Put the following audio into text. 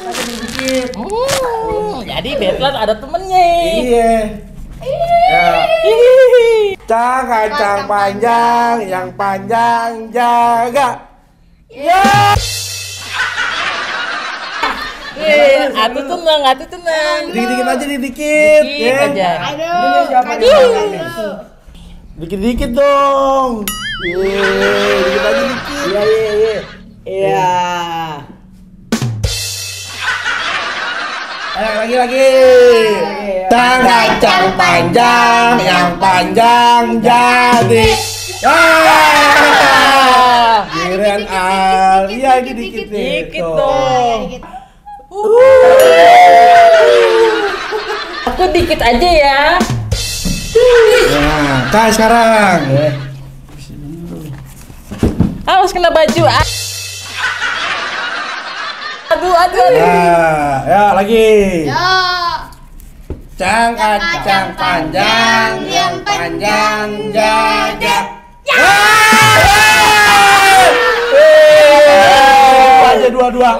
Lagi dikit. Jadi Betlan ada temennya. Iya. Ya. Kacang panjang, yang panjang jaga. Ya. Atuh tenang. Dikit-dikit aja, dikit. Dikit aja. Ini siapa nih? Dikit-dikit dong. Dikit aja dikit. Iya. Lagi. Kacang panjang, yang panjang jadi. Giliran Alia dikit dong. Aku dikit aja ya. Nah, Kak sekarang. Awas kena baju. Aduh. Ya lagi. Ya. Kacang panjang, yang panjang jaga. Aja dua-dua.